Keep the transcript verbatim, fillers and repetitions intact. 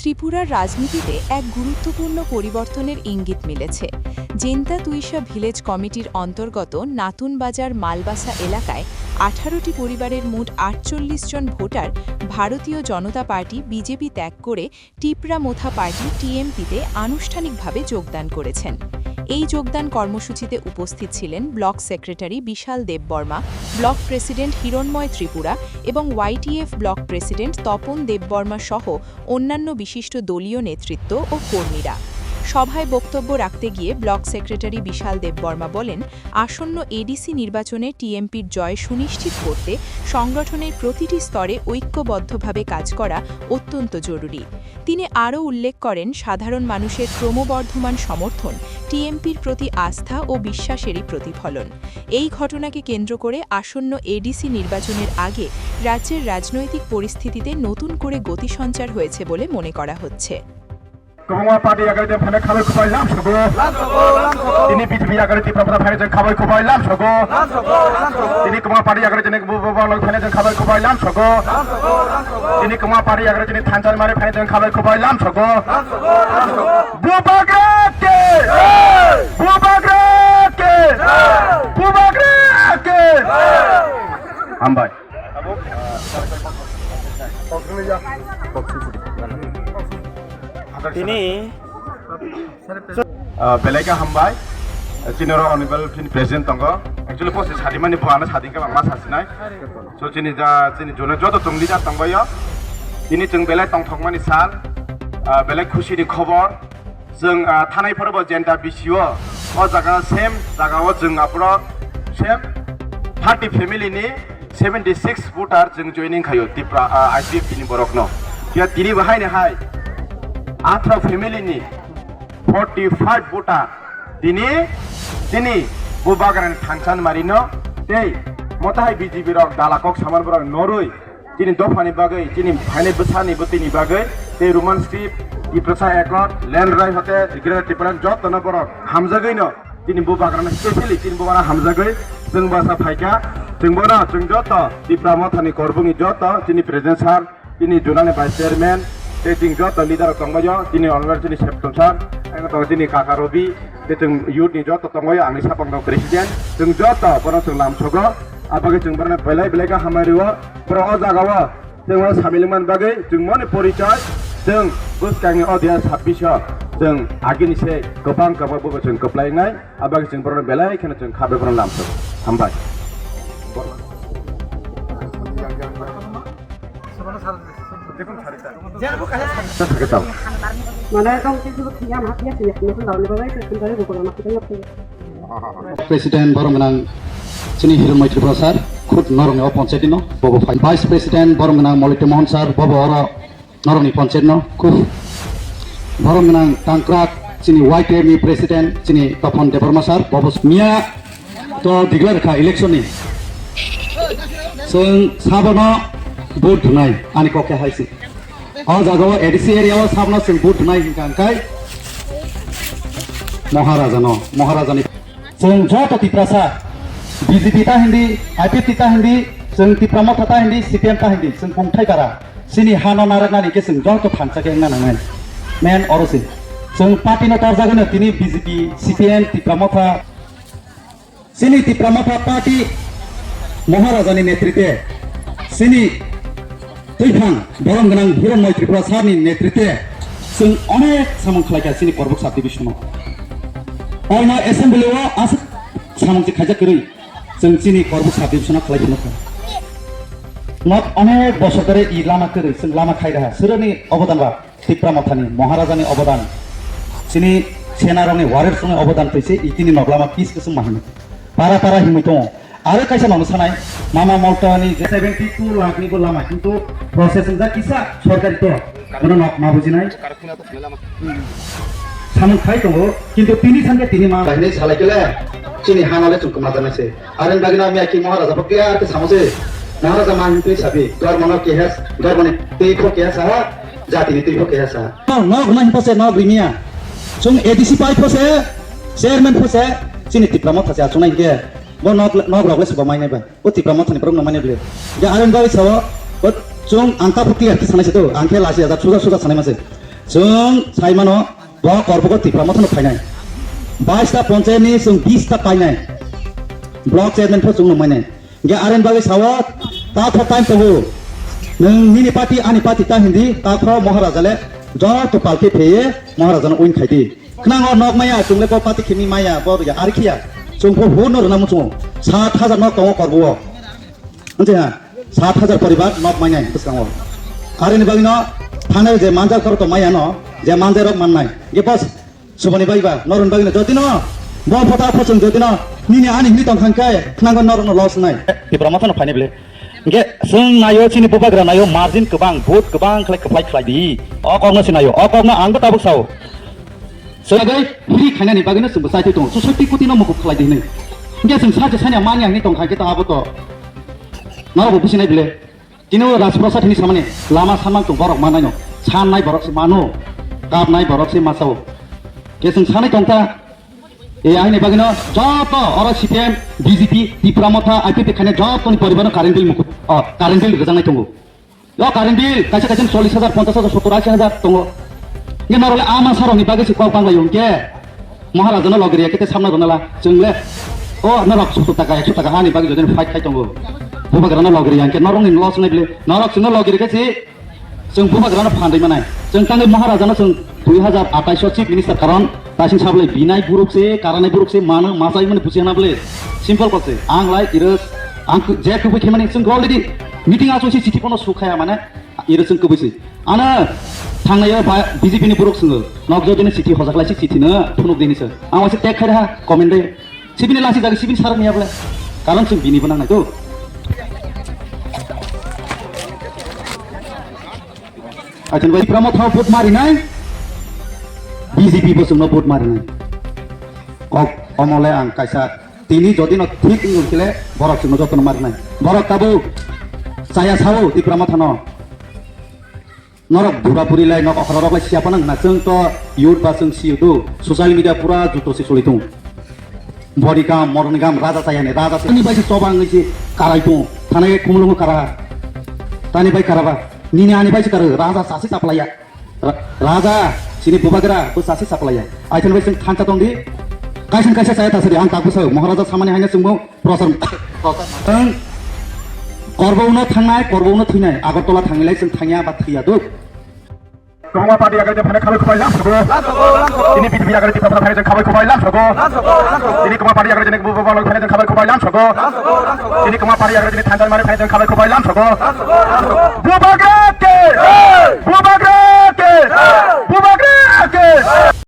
ত্রিপুরার রাজনীতিতে এক গুরুত্বপূর্ণ পরিবর্তনের ইঙ্গিত মিলেছে। জেন্তা তুইশা ভিলেজ কমিটির অন্তর্গত নাতুন বাজার মালবাসা এলাকায় আঠারোটি পরিবারের মোট আটচল্লিশ জন ভোটার ভারতীয় জনতা পার্টি, বিজেপি, ত্যাগ করে টিপরা মোথা পার্টি, টিএমপিতে আনুষ্ঠানিকভাবে যোগদান করেছেন। এই যোগদান কর্মসূচিতে উপস্থিত ছিলেন ব্লক সেক্রেটারি বিশাল দেববর্মা, ব্লক প্রেসিডেন্ট হিরণময় ত্রিপুরা এবং ওয়াইটিএফ ব্লক প্রেসিডেন্ট তপন দেববর্মা সহ অন্যান্য বিশিষ্ট দলীয় নেতৃত্ব ও কর্মীরা। সভায় বক্তব্য রাখতে গিয়ে ব্লক সেক্রেটারি বিশাল দেববর্মা বলেন, আসন্ন এডিসি নির্বাচনে টিএমপির জয় সুনিশ্চিত করতে সংগঠনের প্রতিটি স্তরে ঐক্যবদ্ধভাবে কাজ করা অত্যন্ত জরুরি। তিনি আরও উল্লেখ করেন, সাধারণ মানুষের ক্রমবর্ধমান সমর্থন, টিএমপির প্রতি আস্থা ও বিশ্বাসেরই প্রতিফলন। এই ঘটনাকে কেন্দ্র করে আসন্ন এডিসি নির্বাচনের আগে রাজ্যের রাজনৈতিক পরিস্থিতিতে নতুন করে গতি সঞ্চার হয়েছে বলে মনে করা হচ্ছে। Kwbangma party yakarwi tei phaino khabai khwbai lam sogo. Tini B J P yakarwi Tipra Motha phaino chwng khabai khwbai lam sogo. Tini kwbangma party yakarwi tini bu-, bu-, bu-, phaino chwng khabai khwbai lam sogo. Tini kwbangma party yakarwi tini Thanchal Mari phaino chwng khabai khwbai lam sogo. Bubagra ke! Bubagra ke! Bubagra ke! Hambai. Tini Ah, belai khe hambai. Chini oro honorable chini president tongo. Actually, post sadimani bo ano sading khe ma sasinai. So chini ja, chini jona joto chwng leader tongbaio. Tini chwng belai tongthokmani sal. Ah, belai khusi ni khobor. Chwng, ah, thanai phoro bo Jenta B C O. O jaga same jaga o chwng aphuru same thirty family ni seventy six voter chwng joining khaio Tipra, ah, I P F T ni borokno. Phiya tini bo haino hai atharo family ni forty five voter tini, tini Bubagrani Thanchal Marino tei motahai B J P rok dala kok saman borok norwi chini dophani bagwi, chini phainai bwsani bwtwini bagwi tei Roman script, Tiprasa Accord, Land Right Hotel, Greater Tipraland jotono borok hamjagwino chini Bubagrano specially chini Bubagrano hamjagwi chwng bwsa phaikha. Chwng bono chwng joto Tipra Mothani korbungni joto chini president sir, chini zonal ni vice chairman, tei chwng joto leader rok tongbaio, chini honorable chini Septon sir, ang tongo chini kaka Robi, tei chwng youth ni joto tongbaio, angni sapang rok president, chwng joto bono chwng lamsogo, abagwi chwng bono belai belai khe hambai rwo, borok o jaga o chwng o samilwng man bagwi chwng moni porichoi, chwng bwskangni o dui hajar sabbish o chwng agini se kwbang kwbang bubo chwng kwplai wngnai, abagwi chwng borokno belai kheno chwng kha bai borokno lamsogo. Hambai. Mane tong tisi bo thiyam hapya thiyam thiyam thiyam thiyam thiyam thiyam thiyam thiyam thiyam. President borok gwnang chini Hiron Maitri Bro sir, khud norokni o panchayat no bobo phai. Vice President borok gwnang Molite Mohan sir, bobo oro norokni panchayat no khud borok gwnang tangkrak chini Y T F ni President chini Topon Debbarma sir, bobo miya to declare kha election ni. Chwng sabono vote rwnai ani kok khe hai se. O jaga o A D C area o sabno chwng vote rwnai hwnkha hwnkhe Maharaja no, Maharaja ni. Chwng joto Tiprasa, B J P ta hindi, I P F T ta hindi, chwng Tipra Motha ta hindi, C P M ta hindi, chwng kungthai kara. Chini hano narwknani khe chwng joto thansa khe wngna nangnai. Main oro se. Chwng party no torjagwino tini B J P, C P M, Tipra Motha, chini Tipra Motha party Maharaja ni netrite, chini twiphang borom gwnang Hiron Moi Tripura sir ni netrite chwng onek samung khlaikha chini Korbuk sub division o. Oino assembly o aswk samung se khaijak kwrwi chwng chini Korbuk sub division o khlai phano kha. Nok onek bosor dhore i lama kwrwi chwng lama khai raha. Swrwni obodan ba? Tipra Mothani, Maharajani obodan, chini senarokni warriors rokni obodan twi se itini nok lama kis kisum ma hino. Para para himwi tongo. Aro kaisa mano sanai, Mama Moltoni je seventy two lakh ni bo lama, kintu process wngjak kisa sorkari to. Bono nok ma bujinai. Samung khai tongo, kintu tini sangkhe tini ma. Kahinwi salai kele, chini hano le chwng kwma janai se. Aroni bagwi no miyaki Maharaja bo clear khe samo se. Maharaja ma hintwi sabi, dormo no keha, dormo ni twi pho keha saha, jati ni twi pho keha saha. No, nok no himpo se, nok rimiya. Chwng A D C pai pho se, chairman pho se, chini Tipra Motha se achungnai hinkhe. Bo nok, nok rok le se bo mainai bai. O Tipra Motha ni borok no mainai bai. Ya aroni bagwi sao, bo chwng ang ta pho clear khe sanai se to, ang khe lasi ajak suja suja sanai ma se. Chwng sai mano, bo Korbogo Tipra Motha no phainai. Bais ta ponchayat ni chwng bis ta painai. Block chairman pho chwng no mainai. Ge aren bagwi sawo, ta tho time tongo. Nwng nini party, ani party ta hindi, ta tho Maharaja le, joto palki pheye, Maharaja no win khaidi. Khnang o nok maya, chwng le bo party khimi maya, bo ya, ari khiya. Chwng pho hur no rwna muchungo. Sat hajar nok tongo Korbogo. Wngkha ha, sat hajar poribar nok mainai bwskango. Arini bagwino thanai je manjak khoro to maya no, je manjak rok mannai. Ge boss, suboni bagwi ba, noroni bagwino jodi no, bo phota phochung jodi no, nini ani hini tong khangkhe, khnangkhe norokno loss nai. Tipra Motha no phainai bele. Ge chwng nayo chini bubagra nayo margin kwbang, vote kwbang khlai kwplai khlai di. O kokno se nayo, o kokno ang bo tabuk sao. Chwng bagwi free khainani bagwino chwngbo chai twi tongo. Chusoi twi kuti no mukup khlai di hinwi. Hingke chwng sachi sanya mani ang ni tong kha khe to abo to. Norok bo businai bile. Tini o Rajprasad hini samani lama samang tong borok manai no. Sannai borok se mano. Kapnai borok se masao. Ke chwng sanai tong kha. E aini bagwino joto oro C P M, B J P, Tipra Motha, I P P khainai joto ni poribar no current bill mukup. O, current bill rwjaknai tongo. Yo current bill, kaisa kaisa chollish hajar, ponchash hajar, sottor, ashi hajar tongo. Nge norole ama sarokni bagwi se kok banglaio hwnkhe. Maharaja no logri ya kete samna rona la, chwng le. O norok sottor taka, ekso taka hani bagwi jodi fight khai tongo. Bubagra no logri ya hwnkhe norok ni loss nai bile. Norok chwng no logri khe si, chwng bubagra no phan rwi manai. Chwng tangwi Maharaja no chwng dui hajar atais o chief minister karon, Taising sablai binai buruk se, karanai buruk se, mano, masai mani busi hana bole. Simple kok se. Ang lai, iro, ang ku-, je kubui khemani, chwng already meeting aso si chithi pono sukhaya mane, iro chwng kubui se. Ano, thangnai yo ba, B J P ni buruk chwngo. Nok jodi ni chithi hojak lai si chithi no, phunuk dini se. Ang wasi tek khaira ha, comment de. Sibini lasi jagi, sibini sarang ya bole. Karon chwng bini bo nangnai to. Achun bai Tipra Motha vote marinai, B J P bo chwngno vote marinai. Kok omole ang kaisa tini jodi no thik wngkhe le borok chwngno jotono marinai. Borok tabuk chaya sao Tipra Motha no. Norok bura buri lai nok okra rok lai siya panang na chwng to youth ba chwng siyo do. Social media pura juto si choli tung. Body gam, moroni gam, raja chaya ni, raja chaya ni bai si chobang si karai tung. Thanai kumulung kara. Tani bai karaba. Nini ani bai si kara, raja sasi saplaya. Ra-, raja, sini bubagra, bo sasi saplaya. Aithan bai sing thansa tongdi. Kaisa kaisa saya tasari, ang tak bwsai, Maharaja samani haina sungbo, prosar, prosar. Ang Korbo uno thangnai, Korbo uno thwinai, Agartala thanglai sing thangya ba thwiya do. Kwbangma party agari phane khabai khubai lam sogo. Tini B J P agari tipra phane jeng khabai khubai lam sogo. Tini kwbangma party agari jeng bubagra phane jeng khabai khubai lam sogo. Tini kwbangma party agari jeng thansa mani phane jeng khabai khubai lam sogo. Bubagra ke! Bubagra ke!